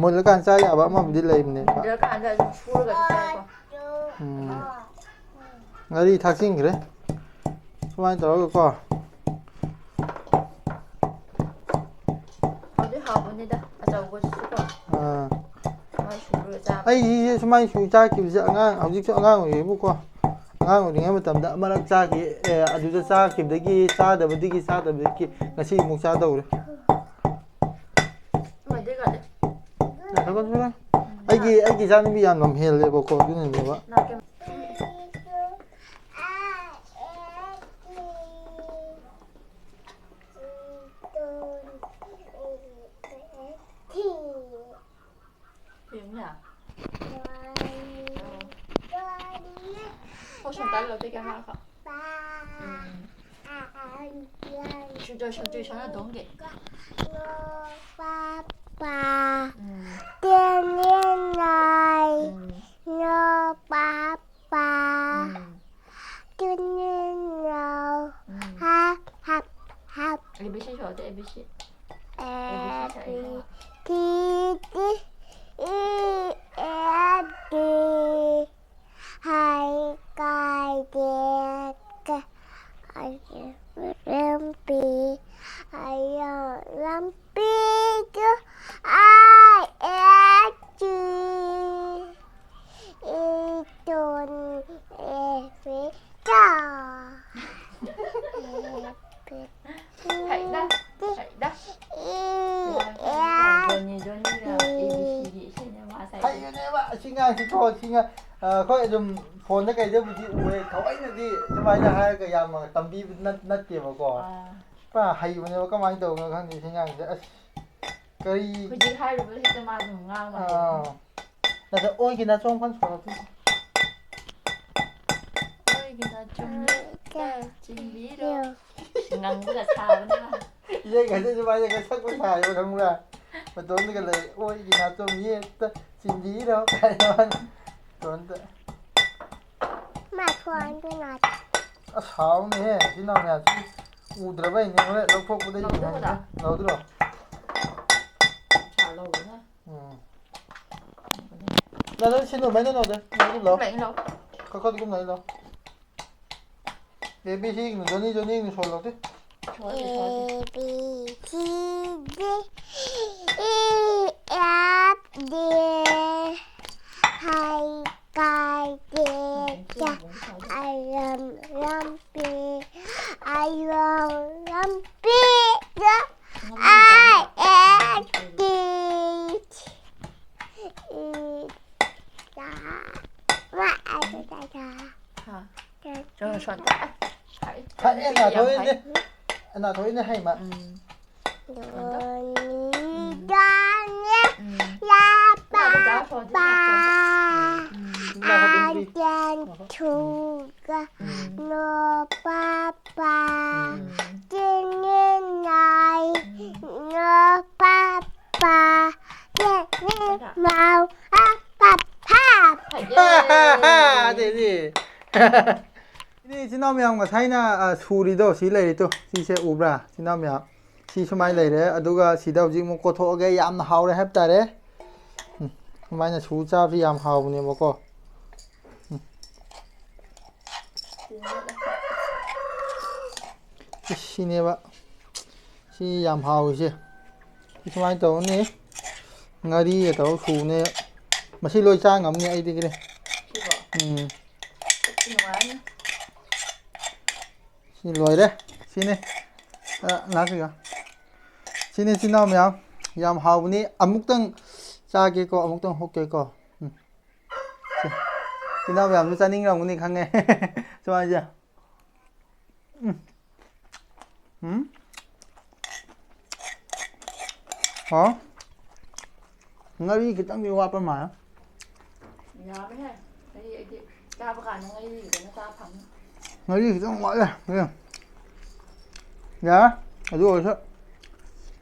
ꯃꯨꯜꯂꯀꯥꯟꯗ ꯆꯥ ꯌꯥꯕ ꯑꯃꯕꯨꯗꯤ ꯂꯩꯕꯅꯦꯕ꯫ ꯃꯨꯟꯗ꯭ꯔꯀꯥꯟꯗ ꯑꯗꯨꯝ ꯁꯨꯔꯒ ꯑꯗꯨꯝ ꯆꯥꯏꯀꯣ꯫ ꯎꯝ꯫ ꯉꯥꯔꯤ ꯊꯥꯛꯆꯤꯟꯈ꯭ꯔꯦ꯫ ꯁꯨꯃꯥꯏꯅ ꯇꯧꯔꯒꯀꯣ꯫ ꯍꯥꯎꯗꯤ ꯍꯥꯎꯕꯅꯤꯗ, ꯑꯆꯧꯕꯁꯤꯁꯨ ꯀꯣ꯫ ꯑꯥ꯫ ꯁꯨꯃꯥꯏꯅ ꯁꯨꯔꯒ ꯆꯥꯕ꯫ ꯑꯩꯁꯦ ꯁꯨꯃꯥꯏꯅ ꯁꯨ ꯆꯥꯈꯤꯕꯁꯦ ꯑꯉꯥꯡ, ꯍꯧꯖꯤꯛꯁꯨ ꯑꯉꯥꯡ ꯑꯣꯏꯔꯤꯕꯀꯣ꯫ ꯑꯉꯥꯡ ꯑꯣꯏꯔꯤꯉꯩ ꯃꯇꯝꯗ ꯑꯃꯔꯛ ꯆꯥꯈꯤ, ꯑꯦ, ꯑꯗꯨꯗ ꯆꯥꯈꯤꯕꯗꯒꯤ, ꯆꯥꯗꯕꯗꯒꯤ, ꯆꯥꯗꯕꯗꯒꯤ ꯉꯁꯤ ꯑꯃꯨꯛ ꯆꯥꯗꯧꯔꯦ꯫ ꯂꯣꯏꯗꯦ, ꯂꯣꯏꯗꯦ꯫ ꯉꯥꯏꯈꯣ, ꯉꯥꯏꯈꯣ꯫ ꯑꯩꯒꯤ, ꯑꯩꯒꯤ ꯏꯆꯥꯅꯨꯄꯤ ꯌꯥꯝ ꯂꯝ ꯍꯦꯜꯂꯦꯕꯀꯣ, ꯑꯗꯨꯅꯅꯦꯕ꯫ ꯅꯥꯀꯦ-, ꯌꯦꯡꯉꯨꯅꯦ꯫ ꯑꯣ꯫ ꯑꯣ, ꯁꯨꯝ ꯇꯥꯜꯂꯣ, ꯑꯇꯩ ꯀꯩꯝ ꯍꯥꯏꯔꯛꯀꯅꯣ꯫ ꯎꯝ꯫ ꯁꯨꯝ ꯇꯧ, ꯁꯨꯝ ꯇꯧ, ꯏꯁꯥꯅ ꯇꯧꯍꯟꯒꯦ꯫ ꯎꯝ꯫ ꯎꯝ꯫ ꯎꯝ꯫ ꯎꯝ꯫ A B C ꯁꯣ, ꯑꯗꯨ A B C꯫ A B C ꯁꯥꯏ ꯏꯕꯨꯡꯉꯣ꯫ ꯑꯁꯤ ꯉꯥꯡꯁꯤꯀꯣ, ꯁꯤ ꯉꯥꯡ-, ꯑ, ꯑꯩꯈꯣꯏ ꯑꯗꯨꯝ ꯐꯣꯟꯗ ꯀꯩꯗꯕꯨꯗꯤ ꯎꯔꯦ, ꯊꯑꯣꯏꯅꯗꯤ ꯁꯨꯃꯥꯏꯅ ꯍꯥꯏꯔꯒ ꯌꯥꯝꯅ ꯇꯝꯕꯤꯕ ꯅꯠ-, ꯅꯠꯇꯦꯕꯀꯣ꯫ ꯑꯥ꯫ ꯄꯨꯔꯥ ꯍꯩꯕꯅꯦꯕ, ꯀꯃꯥꯏꯅ ꯇꯧꯕꯅꯣ ꯈꯪꯗꯦ ꯁꯤ ꯉꯥꯡꯁꯦ꯫ ꯑꯁ, ꯀꯔꯤ? ꯍꯧꯖꯤꯛ ꯍꯥꯏꯔꯨꯕꯗ ꯍꯦꯛꯇ ꯃꯥ ꯑꯗꯨꯝ ꯉꯥꯡꯕ ꯍꯩꯌꯦ꯫ ꯑꯥ꯫ ꯅꯠꯇꯦ, ꯑꯣꯏꯒꯤ ꯅꯥꯆꯣꯝ ꯀꯟ ꯁꯣꯔꯛꯇꯣꯏꯁꯦ꯫ ꯑꯣꯏꯒꯤ ꯅꯥꯆꯣꯝ ꯌꯦꯠꯇ ꯆꯤꯡꯕꯤꯔꯣ꯫ ꯉꯪꯕꯒ ꯁꯥꯕꯅꯦ ꯃꯥ꯫ ꯏꯁꯩ ꯈꯛꯇꯁꯨ ꯃꯥꯁꯦ ꯁꯛꯄ ꯁꯥꯏꯌꯦꯕ, ꯈꯪꯕ꯭ꯔꯥ? ꯃꯇꯣꯝꯗꯒ ꯂꯩ, "ꯑꯣꯏꯒꯤ ꯅꯥꯆꯣꯝ ꯌꯦꯠꯇ ꯆꯤꯡꯕꯤꯔꯣ" ꯀꯥꯏꯅ ꯃꯥꯅ ꯃꯇꯣꯝꯇ꯫ ꯃꯥ ꯐꯣꯟꯗꯨ ꯅꯥ-, ꯑꯁ, ꯍꯥꯎꯅꯤꯍꯦ, ꯏꯆꯤꯟ ꯏꯅꯥꯎ ꯃꯌꯥꯝꯁꯤ ꯎꯗ꯭ꯔꯕꯩꯅꯦ, ꯍꯣꯔꯦꯟ ꯂꯧꯊꯣꯛꯄꯗ ꯂꯧꯊꯣꯛꯄꯗ? ꯌꯦꯡꯍꯟꯒꯦ꯫ ꯂꯧꯗ꯭ꯔꯣ? ꯄꯩꯁꯥ ꯂꯧꯕꯅ꯫ ꯎꯝ꯫ ꯂꯧꯕꯅ꯫ ꯅꯪ, ꯅꯪ ꯁꯤ ꯅꯣꯡꯃꯩ ꯅꯪ ꯂꯧꯗꯦ, ꯅꯪ ꯂꯧ꯫ ꯂꯩ, ꯂꯧ꯫ ꯈꯔ ꯈꯔ ꯀꯨꯝꯅ ꯂꯧ꯫ ꯑꯦ ꯕꯤ ꯁꯤ ꯌꯦꯡꯉꯨ, ꯖꯣꯅꯤ, ꯖꯣꯅꯤ ꯌꯦꯡꯉꯨ, ꯁꯣꯜꯂꯣ ꯁꯤ꯫ ꯁꯣꯜꯂꯦ, ꯁꯣꯜꯂꯦ꯫ A B C D E F G H I J K L M N O P Q R S T U V W X Y Z꯫ ꯍꯥ꯫ ꯆꯣ, ꯁꯣꯟ꯫ ꯈꯔ ꯑꯦ, ꯅꯥꯊꯣꯏꯅꯦ꯫ ꯅꯥꯊꯣꯏꯅꯦ ꯍꯩꯃ꯫ ꯎꯝ꯫ ꯗꯣꯅꯤ, ꯎꯝ꯫ ꯗꯣꯅꯤ, ꯎꯝ꯫ ꯂꯥ, ꯄꯥ, ꯄꯥ꯫ ꯎꯝ꯫ ꯑꯥ, ꯌꯥꯟ, ꯊꯨꯒ꯫ ꯎꯝ꯫ ꯅꯣ ꯄꯥ ꯄꯥ꯫ ꯎꯝ꯫ ꯇꯤꯅꯤꯅꯥꯏ꯫ ꯎꯝ꯫ ꯅꯣ ꯄꯥ ꯄꯥ꯫ ꯇꯤꯅꯤꯃꯥꯎ꯫ ꯑꯥ ꯄꯥ ꯄꯥ꯫ ꯍꯩꯌꯦ꯫ ꯑꯗꯩꯗꯤ꯫ ꯁꯤꯅꯤ ꯏꯆꯤꯟ ꯏꯅꯥꯎ ꯃꯌꯥꯝ ꯉꯁꯥꯏꯅ, ꯑ, ꯁꯨꯔꯤꯗꯣ ꯁꯤ ꯂꯩꯔꯤꯗꯣ꯫ ꯁꯤꯁꯦ ꯎꯕ꯭ꯔꯥ? ꯏꯆꯤꯟ ꯏꯅꯥꯎ ꯃꯌꯥꯝ꯫ ꯁꯤ ꯁꯨꯃꯥꯏꯅ ꯂꯩꯔꯦ꯫ ꯑꯗꯨꯒ ꯁꯤꯗ ꯍꯧꯖꯤꯛ ꯑꯃꯨꯛ ꯀꯣꯠꯊꯣꯛꯑꯒꯦ꯫ ꯌꯥꯝꯅ ꯍꯥꯎꯔꯦ ꯍꯥꯏꯕ ꯇꯥꯔꯦ꯫ ꯎꯝ꯫ ꯁꯨꯃꯥꯏꯅ ꯁꯨ ꯆꯥꯕꯁꯤ ꯌꯥꯝ ꯍꯥꯎꯕꯅꯦꯕꯀꯣ꯫ ꯎꯝ꯫ ꯏꯁ, ꯁꯤꯅꯦꯕ꯫ ꯁꯤ ꯌꯥꯝ ꯍꯥꯎꯔꯤꯁꯦ꯫ ꯁꯤ ꯁꯨꯃꯥꯏꯅ ꯇꯧꯔꯅꯤ꯫ ꯉꯥꯔꯤꯒ ꯇꯧꯔ ꯁꯨꯕꯅꯦ꯫ ꯃꯁꯤ ꯂꯣꯏ ꯆꯥ ꯉꯝꯅꯤ ꯑꯩꯗꯤ ꯀꯔꯤ꯫ ꯁꯤꯕꯣ? ꯎꯝ꯫ ꯁꯤ ꯅꯨꯡꯉꯥꯏꯔꯅꯤ꯫ ꯁꯤ ꯂꯣꯏꯔꯦ꯫ ꯁꯤꯅꯤ꯫ ꯑ, ꯉꯥꯏꯈꯣ꯫ ꯁꯤꯅꯤ ꯏꯆꯤꯟ ꯏꯅꯥꯎ ꯃꯌꯥꯝ꯫ ꯌꯥꯝ ꯍꯥꯎꯕꯅꯤ꯫ ꯑꯃꯨꯛꯇꯪ ꯆꯥꯒꯦꯀꯣ, ꯑꯃꯨꯛꯇꯪ ꯍꯨꯛꯀꯦꯀꯣ꯫ ꯎꯝ꯫ ꯏꯅꯥꯎ ꯃꯌꯥꯝꯁꯨ ꯆꯥꯅꯤꯡꯔꯝꯒꯅꯤ ꯈꯪꯉꯦ꯫ ꯁꯨꯃꯥꯏꯅ꯫ ꯎꯝ꯫ ꯎꯝ꯫ ꯍꯥꯎ꯫ ꯉꯥꯔꯤ ꯈꯤꯇꯪꯗꯤ ꯋꯥꯠꯄ ꯃꯥꯜꯂꯦ꯫ ꯌꯥꯕꯅꯦ꯫ ꯑꯩ, ꯑꯩꯗꯤ ꯆꯥꯕ ꯀꯥꯟꯗ ꯉꯥꯔꯤꯗꯅ ꯆꯥ ꯐꯪꯉꯤ꯫ ꯉꯥꯔꯤ ꯈꯤꯇꯪ ꯋꯥꯠꯂꯦ꯫ ꯌꯥꯔꯦ꯫ ꯑꯗꯨ ꯑꯣꯏꯔꯁꯨ꯫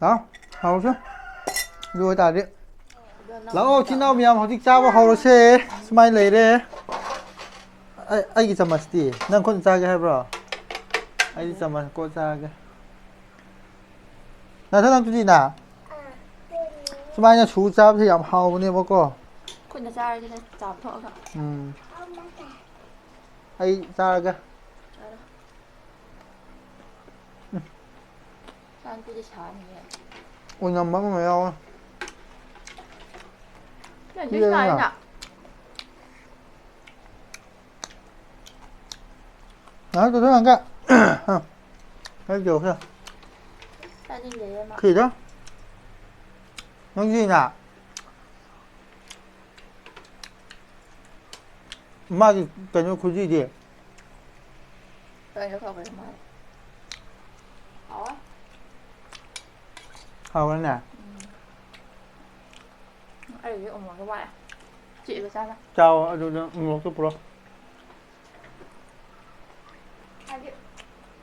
ꯂꯥꯛꯑꯣ꯫ ꯍꯥꯎꯔꯁꯨ꯫ ꯑꯗꯨ ꯑꯣꯏꯇꯥꯔꯗꯤ꯫ ꯑꯗꯣ ꯅꯪ ꯂꯥꯛꯑꯣ, ꯏꯆꯤꯟ ꯏꯅꯥꯎ ꯃꯌꯥꯝ ꯍꯧꯖꯤꯛ ꯆꯥꯕ ꯍꯧꯔꯁꯦ꯫ ꯁꯨꯃꯥꯏꯅ ꯂꯩꯔꯦ꯫ ꯑꯩ, ꯑꯩꯒꯤ ꯆꯥꯃꯁꯇꯤ? ꯅꯪ ꯈꯨꯠꯅ ꯆꯥꯒꯦ ꯍꯥꯏꯕ꯭ꯔꯣ? ꯑꯩꯗꯤ ꯆꯥꯃꯁ ꯀꯣꯠ ꯆꯥꯒꯦ꯫ ꯅꯊꯟ ꯅꯪ ꯇꯨꯗꯤꯅ? ꯁꯨꯃꯥꯏꯅ ꯁꯨ ꯆꯥꯕꯁꯦ ꯌꯥꯝ ꯍꯥꯎꯕꯅꯦꯕꯀꯣ꯫ ꯈꯨꯠꯅ ꯆꯥꯔꯗꯤ ꯅꯪ ꯆꯥꯝꯊꯣꯛꯑꯒ꯫ ꯎꯝ꯫ ꯑꯩ ꯆꯥꯔꯒꯦ꯫ ꯆꯥꯔꯣ꯫ ꯆꯥꯟꯄꯨꯗꯤ ꯁꯥꯅꯤꯌꯦ꯫ ꯑꯣꯏꯅꯝꯕ ꯑꯃ ꯌꯥꯎꯋꯦ꯫ ꯅꯪ ꯁꯤ ꯂꯣꯏ ꯂꯩꯔꯦꯅ꯫ ꯆꯥꯔꯦꯅ꯫ ꯉꯥꯏꯍꯥꯛ ꯇꯧꯊꯣꯛ ꯉꯥꯏꯍꯥꯛꯀ꯫ ꯑ, ꯑꯩ ꯇꯧꯔꯛꯀꯦ꯫ ꯆꯥꯅꯤꯡꯗꯦ ꯏꯕꯦꯝꯃ꯫ ꯈꯤꯗ꯫ ꯅꯪꯁꯤꯅ꯫ ꯃꯥꯒꯤ ꯀꯩꯅꯣ ꯈꯨꯖꯤꯗꯤ꯫ ꯀꯩꯅꯣ ꯇꯧꯈ꯭ꯔꯦ ꯃꯥ꯫ ꯍꯥꯎꯋꯦ꯫ ꯍꯥꯎꯔꯦꯅꯦ꯫ ꯎꯝ꯫ ꯑꯩꯗꯤ ꯎꯃꯣꯔꯣꯛꯇꯣ ꯋꯥꯠꯂꯦ꯫ ꯆꯤꯛꯑꯒ ꯆꯥꯒꯦ꯫ ꯆꯥꯎ ꯑꯗꯨꯗ ꯎꯃꯣꯔꯣꯛꯇꯣ ꯄꯨꯔꯛꯑꯣ꯫ ꯍꯥꯏꯗꯤ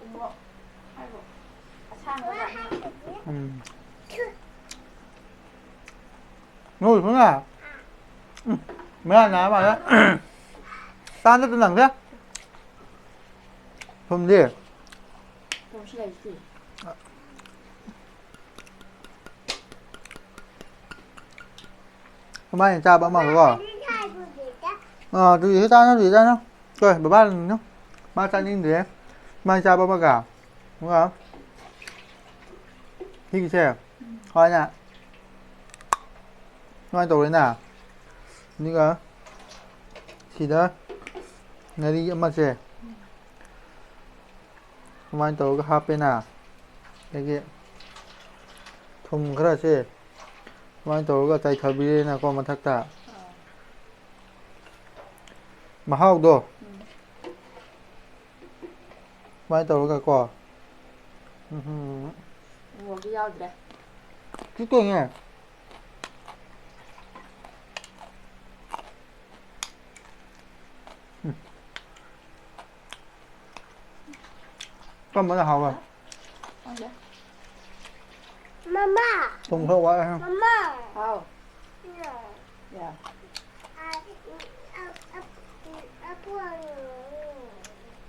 ꯎꯃꯣꯔꯣꯛ ꯍꯥꯏꯕꯨ ꯑꯁꯥꯡꯕ ꯖꯥꯠꯅꯤꯅ꯫ ꯎꯝ꯫ ꯅꯣꯏ ꯁꯨꯅ꯫ ꯎꯝ꯫ ꯃꯌꯥ ꯅꯥ ꯃꯥꯜꯂꯦ꯫ ꯆꯥ ꯅꯠꯇ ꯅꯪꯗꯦ꯫ ꯊꯨꯝꯗꯤ? ꯊꯨꯝꯁꯨ ꯂꯩꯇꯦ꯫ ꯀꯃꯥꯏꯅ ꯆꯥꯕ ꯑꯃꯒꯀꯣ? ꯑꯥ, ꯑꯗꯨꯗꯤ ꯍꯦꯛ ꯆꯥꯅꯣ, ꯑꯗꯨꯗꯤ ꯆꯥꯅꯣ꯫ ꯀꯣꯏ, ꯕꯕꯥ ꯅꯪꯅꯣ꯫ ꯃꯥ ꯆꯥꯅꯤꯡꯗ꯭ꯔꯦ꯫ ꯁꯨꯃꯥꯏꯅ ꯆꯥꯕ ꯑꯃꯒ꯫ ꯑꯗꯨꯒ ꯁꯤꯒꯤꯁꯦ꯫ ꯁꯨꯃꯥꯏꯅ꯫ ꯁꯨꯃꯥꯏꯅ ꯇꯧꯔꯦꯅ꯫ ꯑꯗꯨꯒ ꯁꯤꯗ ꯉꯥꯔꯤ ꯑꯃꯁꯦ꯫ ꯁꯨꯃꯥꯏꯅ ꯇꯧꯔꯒ ꯍꯥꯞꯄꯦꯅ꯫ ꯑꯗꯒꯤ ꯊꯨꯝ ꯈꯔꯁꯦ ꯁꯨꯃꯥꯏꯅ ꯇꯧꯔꯒ ꯆꯥꯏꯊꯕꯤꯔꯦꯅꯀꯣ ꯃꯊꯛꯇ꯫ ꯑꯥ꯫ ꯃꯍꯥꯎꯗꯣ ꯎꯝ꯫ ꯁꯨꯃꯥꯏꯅ ꯇꯧꯔꯒꯀꯣ꯫ ꯎꯝ꯫ ꯎꯃꯣꯔꯣꯛꯇꯤ ꯌꯥꯎꯗ꯭ꯔꯦ꯫ ꯁꯤ ꯀꯩꯅꯦ? ꯎꯝ꯫ ꯀꯔꯝꯕꯅ ꯍꯥꯎꯕ? ꯈꯪꯗꯦ꯫ ꯃꯃꯥ꯫ ꯊꯨꯝ ꯈꯔ ꯋꯥꯠꯂꯦ꯫ ꯃꯃꯥ꯫ ꯍꯥꯎ꯫ ꯌꯥ꯫ ꯌꯥ꯫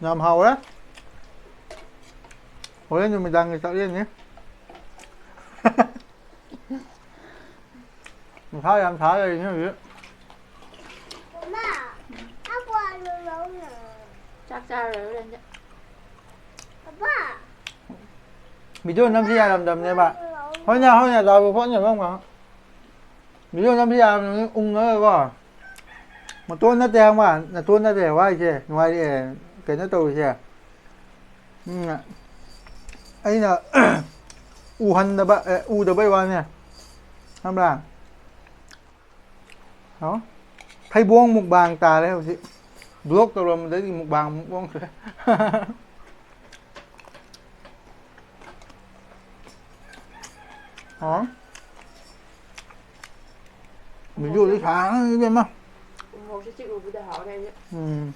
ꯌꯥꯝ ꯍꯥꯎꯔꯦ꯫ ꯍꯣꯔꯦꯟ ꯅꯨꯃꯤꯗꯥꯡꯒꯤ ꯆꯥꯛꯂꯦꯟꯅꯤ꯫ ꯅꯨꯡꯁꯥ ꯌꯥꯝ ꯁꯥ ꯂꯩꯔꯤꯅꯦ ꯍꯧꯖꯤꯛ꯫ ꯃꯃꯥ, ꯑꯄꯨ ꯑꯂꯨ ꯂꯧꯅ꯫ ꯆꯥꯛ ꯆꯥꯔꯔꯣꯏ ꯍꯣꯔꯦꯟꯗꯤ꯫ ꯄꯄꯥ꯫ ꯚꯤꯗꯤꯑꯣ ꯅꯝꯁꯤ ꯌꯥꯔꯝꯗꯕꯅꯦꯕ꯫ ꯍꯣꯏꯅꯦ, ꯍꯣꯏꯅꯦ, ꯂꯥꯎꯕ ꯈꯣꯠꯅꯕ ꯑꯃ꯫ ꯚꯤꯗꯤꯑꯣ ꯅꯝꯁꯤ ꯌꯥꯔꯝꯗꯕꯅꯤ, ꯎꯪꯉꯒꯀꯣ꯫ ꯃꯇꯣꯟ ꯅꯠꯇꯦ ꯈꯪꯕ, ꯅꯇꯣꯟ ꯅꯠꯇꯦ ꯋꯥꯔꯤꯁꯦ, ꯅꯨꯡꯉꯥꯏꯔꯛꯑꯦ, ꯀꯩꯅꯣ ꯇꯧꯔꯤꯁꯦ꯫ ꯎꯝ, ꯑꯩꯅ ꯎꯍꯟꯗꯕ, ꯑꯦ, ꯎꯗꯕꯩ ꯋꯥꯅꯦ꯫ ꯈꯪꯕ꯭ꯔꯥ? ꯍꯥꯎ? ꯊꯩꯕꯣꯡ ꯃꯨꯛꯕꯥꯡ ꯇꯥꯔꯦ ꯍꯧꯖꯤꯛ꯫ ꯕ꯭ꯂꯣꯛ ꯇꯧꯔꯝꯕꯗꯒꯤ ꯃꯨꯛꯕꯥꯡ ꯑꯃꯨꯛ ꯑꯣꯟꯈ꯭ꯔꯦ꯫ ꯍꯥꯎ? ꯚꯤꯗꯤꯑꯣꯗꯤ ꯁꯥꯡꯉꯤ ꯏꯕꯦꯝꯃ꯫ ꯎꯃꯣꯔꯣꯛꯁꯦ ꯆꯤꯛꯎꯕꯗ ꯍꯥꯎꯔꯦ ꯑꯩꯗꯤ꯫ ꯎꯝ꯫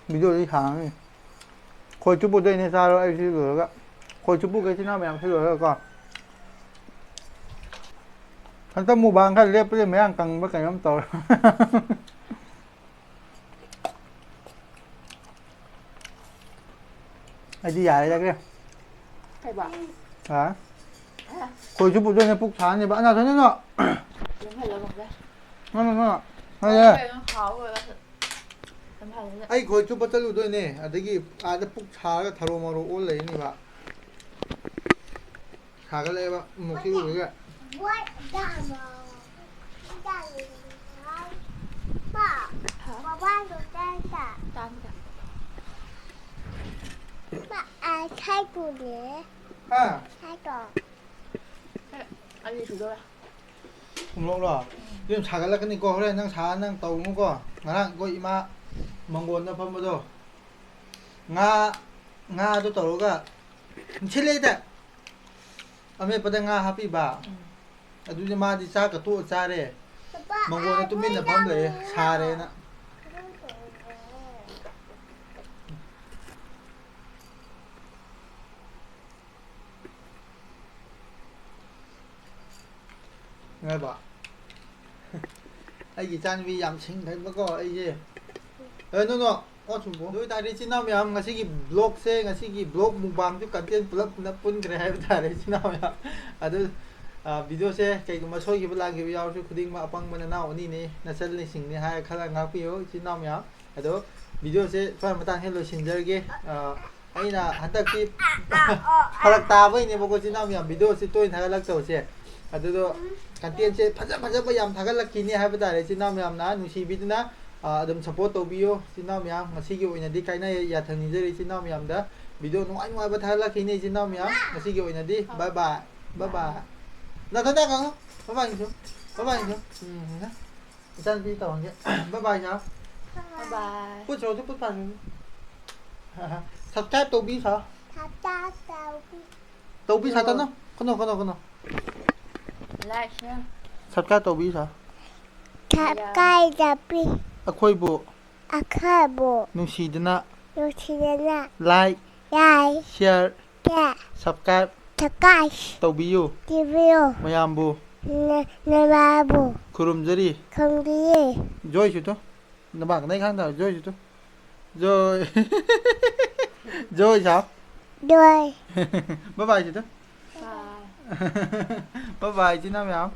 ꯚꯤꯗꯤꯑꯣꯗꯤ ꯁꯥꯡꯉꯤ꯫ ꯈꯣꯏ ꯆꯨꯞꯄꯨꯗꯣꯏꯅꯦ ꯆꯥꯔꯣ ꯑꯩ ꯁꯤ ꯂꯣꯏꯔꯒ꯫ ꯈꯣꯏ ꯆꯨꯞꯄꯨꯒꯦ ꯏꯆꯤꯟ ꯏꯅꯥꯎ ꯃꯌꯥꯝ ꯁꯤ ꯂꯣꯏꯔꯒꯀꯣ꯫ ꯍꯟꯗꯛ ꯃꯨꯛꯕꯥꯡ ꯈꯔ ꯂꯦꯞꯄꯁꯦ ꯃꯌꯥꯡ ꯀꯪꯕ ꯀꯩꯅꯣꯝ ꯇꯧꯔꯦ꯫ ꯑꯩꯗꯤ ꯌꯥꯔꯦꯗ ꯀꯩ꯫ ꯀꯩꯕ? ꯌꯥꯔꯦ꯫ ꯍꯥ? ꯈꯣꯏ ꯆꯨꯞꯄꯨꯗꯣꯏꯅꯦ ꯄꯨꯛ ꯁꯥꯅꯦꯕ꯫ ꯑꯅꯥ ꯊꯣꯏꯅ ꯅꯣ꯫ ꯌꯨꯝ ꯍꯜꯂꯒ ꯑꯃꯨꯛꯀ꯫ ꯅꯣ, ꯅꯣ, ꯅꯣ꯫ ꯅꯣ, ꯅꯣ꯫ ꯀꯩꯅꯣ ꯍꯥꯎ ꯂꯣꯏꯔꯒ ꯌꯨꯝ ꯍꯜꯂꯒ꯫ ꯑꯩ ꯈꯣꯏ ꯆꯨꯞꯄ ꯆꯠꯂꯨꯗꯣꯏꯅꯦ꯫ ꯑꯗꯒꯤ ꯑꯥꯗ ꯄꯨꯛ ꯁꯥꯔꯒ ꯊꯔꯣ ꯃꯔꯣ ꯑꯣꯜ ꯂꯩꯅꯤꯕ꯫ ꯁꯥꯒꯠꯂꯛꯑꯦꯕ ꯃꯣꯔꯣꯛꯁꯤ ꯎꯕꯒ꯫ ꯄꯥ, ꯍꯥ? ꯕꯕꯥꯗꯣ ꯆꯥꯔꯁꯦ꯫ ꯆꯥꯁꯤꯗ꯫ ꯄꯥ, ꯑ, ꯁꯥꯏꯗꯨꯅꯦ꯫ ꯍꯥ? ꯁꯥꯏꯗꯣ꯫ ꯑꯦ, ꯑꯅꯤ ꯁꯨꯗꯣꯔꯦ꯫ ꯎꯃꯣꯔꯣꯛꯂꯣ? ꯎꯝ꯫ ꯌꯨꯝ ꯁꯥꯒꯠꯂꯛꯀꯅꯤꯀꯣ ꯍꯣꯔꯦꯟ꯫ ꯅꯪ ꯁꯥ ꯅꯪ ꯇꯧꯅꯨꯀꯣ꯫ ꯉꯔꯥꯡ ꯑꯩꯈꯣꯏ ꯏꯃꯥ ꯃꯪꯒꯣꯟꯗ ꯐꯝꯕꯗꯣ, ꯉꯥ, ꯉꯥꯗꯣ ꯇꯧꯔꯒ ꯁꯤꯜꯂꯦꯗ꯫ ꯑꯃꯦꯠꯄꯗ ꯉꯥ ꯍꯥꯞꯄꯤꯕ꯫ ꯎꯝ꯫ ꯑꯗꯨꯗꯤ ꯃꯥꯗꯤ ꯆꯥꯛꯀ ꯇꯣꯛꯑ ꯆꯥꯔꯦ꯫ ꯄꯄꯥ, ꯃꯪꯒꯣꯟꯗ ꯇꯨꯃꯤꯟꯅ ꯐꯝ ꯂꯩꯌꯦ, ꯁꯥꯔꯦꯅ꯫ ꯉꯥꯏꯕ꯫ ꯑꯩꯒꯤ ꯏꯆꯥꯅꯨꯄꯤ ꯌꯥꯝ ꯁꯤꯡꯈ꯭ꯔꯦꯕꯀꯣ ꯑꯩꯁꯦ꯫ ꯑꯦ, no, no. ꯑꯣ, ꯆꯨꯝꯕꯣ꯫ ꯑꯗꯨ ꯑꯣꯏꯇꯥꯔꯗꯤ ꯏꯆꯤꯟ ꯏꯅꯥꯎ ꯃꯌꯥꯝ, ꯉꯁꯤꯒꯤ vlogꯁꯦ, ꯉꯁꯤꯒꯤ vlog mukbangꯁꯨ content ꯄꯨꯂꯞ ꯄꯨꯂꯞ ꯄꯨꯟꯈ꯭ꯔꯦ ꯍꯥꯏꯕ ꯇꯥꯔꯦ ꯏꯆꯤꯟ ꯏꯅꯥꯎ ꯃꯌꯥꯝ꯫ ꯑꯗꯨ, ꯑ, videoꯁꯦ ꯀꯩꯒꯨꯝꯕ ꯁꯣꯏꯈꯤꯕ ꯂꯥꯟꯈꯤꯕ ꯌꯥꯎꯔꯁꯨ ꯈꯨꯗꯤꯡꯃꯛ ꯑꯄꯪꯕ ꯅꯅꯥꯎ ꯑꯅꯤꯅꯦ, ꯅꯆꯜꯅꯁꯤꯡꯅꯦ ꯍꯥꯏꯔ ꯈꯜꯂꯒ ꯉꯥꯛꯄꯤꯌꯨ ꯏꯆꯤꯟ ꯏꯅꯥꯎ ꯃꯌꯥꯝ꯫ ꯑꯗꯣ videoꯁꯦ ꯁ꯭ꯋꯥꯏ ꯃꯇꯥꯡꯁꯤꯗ ꯂꯣꯏꯁꯤꯟꯖꯔꯒꯦ꯫ ꯑ, ꯑꯩꯅ ꯍꯟꯗꯛꯇꯤ ꯐꯔꯛ ꯇꯥꯕꯩꯅꯦꯕꯀꯣ ꯏꯆꯤꯟ ꯏꯅꯥꯎ ꯃꯌꯥꯝ videoꯁꯦ ꯇꯣꯏꯅ ꯊꯥꯒꯠꯂꯛꯇꯕꯁꯦ꯫ ꯑꯗꯨꯗꯣ contentꯁꯦ ꯐꯖ ꯐꯖꯕ ꯌꯥꯝ ꯊꯥꯒꯠꯂꯛꯈꯤꯅꯤ ꯍꯥꯏꯕ ꯇꯥꯔꯦ ꯏꯆꯤꯟ ꯏꯅꯥꯎ ꯃꯌꯥꯝꯅ ꯅꯨꯡꯁꯤꯕꯤꯗꯨꯅ, ꯑ, ꯑꯗꯨꯝ support ꯇꯧꯕꯤꯌꯨ ꯏꯆꯤꯟ ꯏꯅꯥꯎ ꯃꯌꯥꯝ꯫ ꯉꯁꯤꯒꯤ ꯑꯣꯏꯅꯗꯤ ꯀꯥꯏꯅ ꯌꯥꯊꯪ ꯅꯤꯖꯔꯤ ꯏꯆꯤꯟ ꯏꯅꯥꯎ ꯃꯌꯥꯝꯗ꯫ Video ꯅꯨꯡꯉꯥꯏ ꯅꯨꯡꯉꯥꯏꯕ ꯊꯥꯒꯠꯂꯛꯈꯤꯅꯤ ꯏꯆꯤꯟ ꯏꯅꯥꯎ ꯃꯌꯥꯝ꯫ ꯉꯁꯤꯒꯤ ꯑꯣꯏꯅꯗꯤ bye bye, bye bye꯫ ꯅꯊꯟꯗ ꯉꯥꯡꯉꯨ꯫ Bye bye ꯁꯨ꯫ Bye bye ꯁꯨ꯫ ꯎꯝ, ꯏꯆꯥꯅꯨꯄꯤ ꯇꯧꯍꯟꯒꯦ꯫ Bye bye ꯁꯥ꯫ Bye bye꯫ ꯄꯨꯠ ꯁꯣꯔꯁꯨ ꯄꯨꯠ ꯄꯥꯟꯁꯨ꯫ Subscribe ꯇꯧꯕꯤ ꯁꯥ꯫ Subscribe ꯇꯧꯕꯤ꯫ ꯇꯧꯕꯤ ꯁꯥ ꯇꯅꯣ꯫ ꯀꯅꯣ, ꯀꯅꯣ, ꯀꯅꯣ꯫ Like, share꯫ Subscribe ꯇꯧꯕꯤ ꯁꯥ꯫ Subscribe ꯇꯧꯕꯤ꯫ ꯑꯩꯈꯣꯏꯕꯨ ꯑꯩꯈꯣꯏꯕꯨ ꯅꯨꯡꯁꯤꯗꯨꯅ ꯅꯨꯡꯁꯤꯗꯨꯅ like, like, share, share, subscribe subscribe ꯇꯧꯕꯤꯌꯨ꯫ ꯇꯧꯕꯤꯌꯨ꯫ ꯃꯌꯥꯝꯕꯨ ꯅ-, ꯅꯃꯥꯕꯨ ꯈꯨꯔꯨꯝꯖꯔꯤ꯫ ꯈꯨꯔꯨꯝꯖꯔꯤ꯫ ꯖꯣꯏꯁꯨ ꯇꯨ꯫ ꯅꯃꯥ ꯀꯅꯥꯏ ꯈꯥꯡꯗ ꯖꯣꯏꯁꯨ ꯇꯨ꯫ ꯖꯣꯏ꯫ ꯖꯣꯏ ꯁꯥꯎ꯫ ꯖꯣꯏ꯫ Bye bye ꯁꯤ ꯇꯨ꯫ Bye꯫ Bye bye ꯏꯆꯤꯟ ꯏꯅꯥꯎ ꯃꯌꯥꯝ꯫